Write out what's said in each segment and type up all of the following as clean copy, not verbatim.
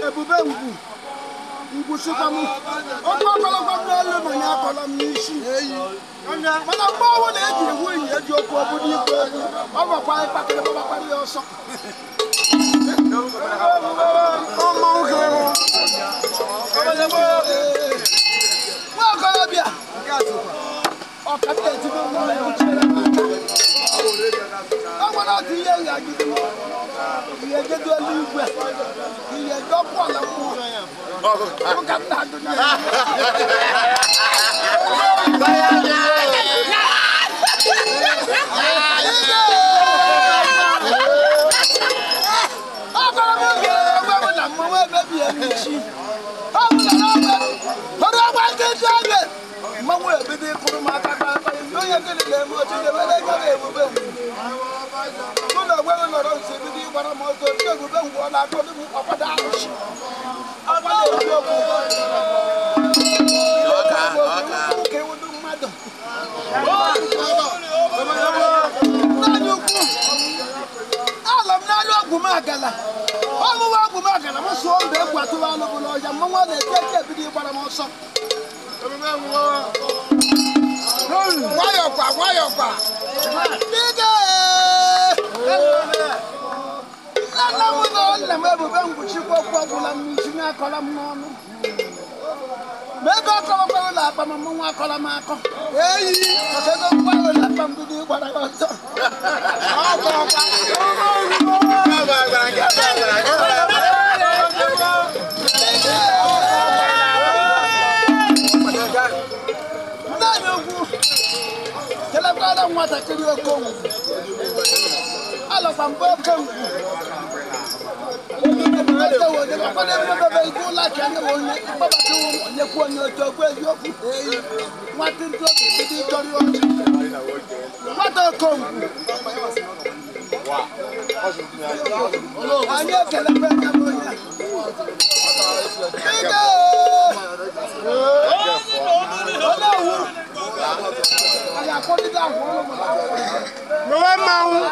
Ebube ngwu ngwụsịkwa m okwu ọkọlọkọ m n'elu ma ya akọlọ m n'isi mana mgbe ọnwụ na-eji ewu enyi eji okwu obodo igwe egwu ọ gwakwa ịkpakịrị gbakwara ya ọsọ. Nwa okorobịa ọka m na-etibe mmụọ o nwere otu ihe ga-agide ihe ejedu eluigwe ihe eje ọkụ ala mmụọ ka m na-adụ ya. Ọ gwara m oge egwe m na mmọnwụ emebie m isi ọ bụla na ọrụ ọgba ndị ji oge mmanwụ ebido ịkụrụ m aka kpakpa onye gịnị na-eme ochi na-ewere ego na ebube mụ na onwe m nọrọ nso ebido ịgbara m ọsọ ndị ebube ngwụ ọ na-akọdụ m ọkwado arụsị ọkwado eziokwu ka ewudu mmadụ n'anya ukwu ala m n'anya ọgwụ m agala ọmụwa ọgwụ m agala m sụọ mba egwu atụrụ anụ bụ n'ọhịa mmanwụ ọ na-ete ete ebido ịgbara m ọsọ. Nwayọkwa nwayọkwa dike nna m na nna m ebube ngwụchikwa okwu ọgwụla m n'isi na-akọla m n'ọnụ ma ego akọrọkwara ụlọ akpa ma mmanwụ akọla m akọ eyi maka ego nkwara ụlọ akpa m bido ịgbara ya ọsọ. Kelekwara nwatakịrị okongwu alọkwa mgbe okongwu nyekwu onye otu okwu eziokwu nwatịntị oge bido ịchọrọ ọchị nwata okongwu anyị ekelekwa nya bụ onye Olewu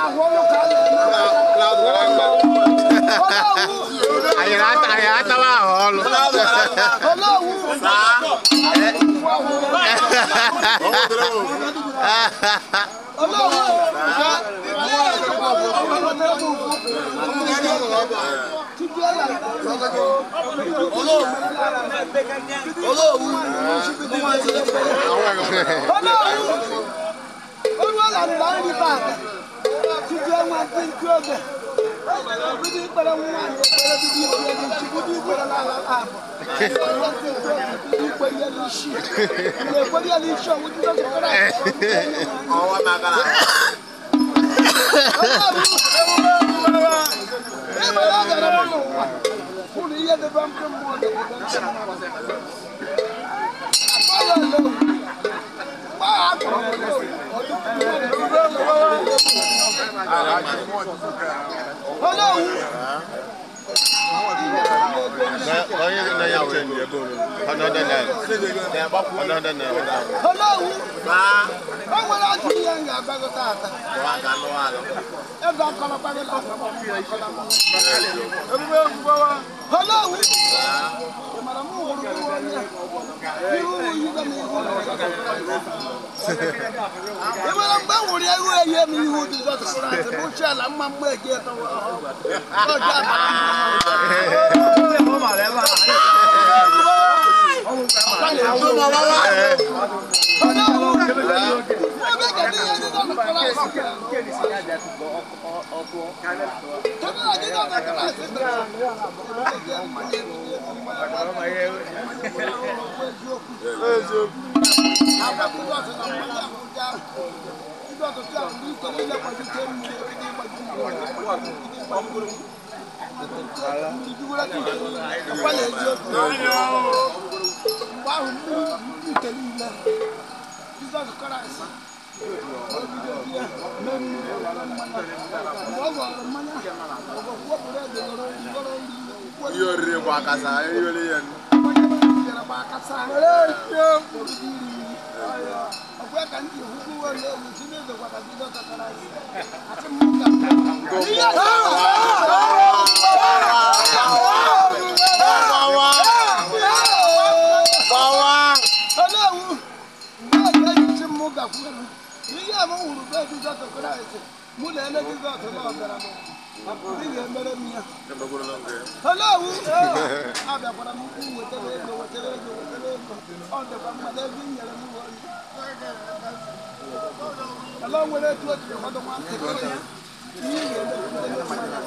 Ọkwa ka ndị hụkwuo n'elu si n'eze gwara Jizọs Kraịst. Asị m ka Olewu mgbe a ga-eji m gakwuru ihe a m hụrụ be Jizọs Kraịst mụ na ele Jizọs na ọbịara m ị ga-emere m ya. Olewu abịakwara m ukwu wetara ego wetara ego wetara ego ọ dịkwa mma na ego i nyere m wee ala nwere etu o jiri kwado nwantịkịrị ya ihe ị ga-eme mmanya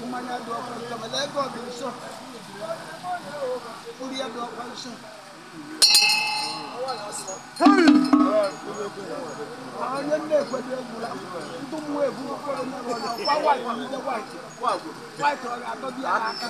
mmanya dị ọkwa nsọ mana ego ọ dị nso uri ya dị ọkwa nso. Onye nne-ekwedo egwula ndụ mmụọ egwu okporo onye ọkwa waịtị ndị waịtị waịtị ọ ga-adọbi ya n'aka.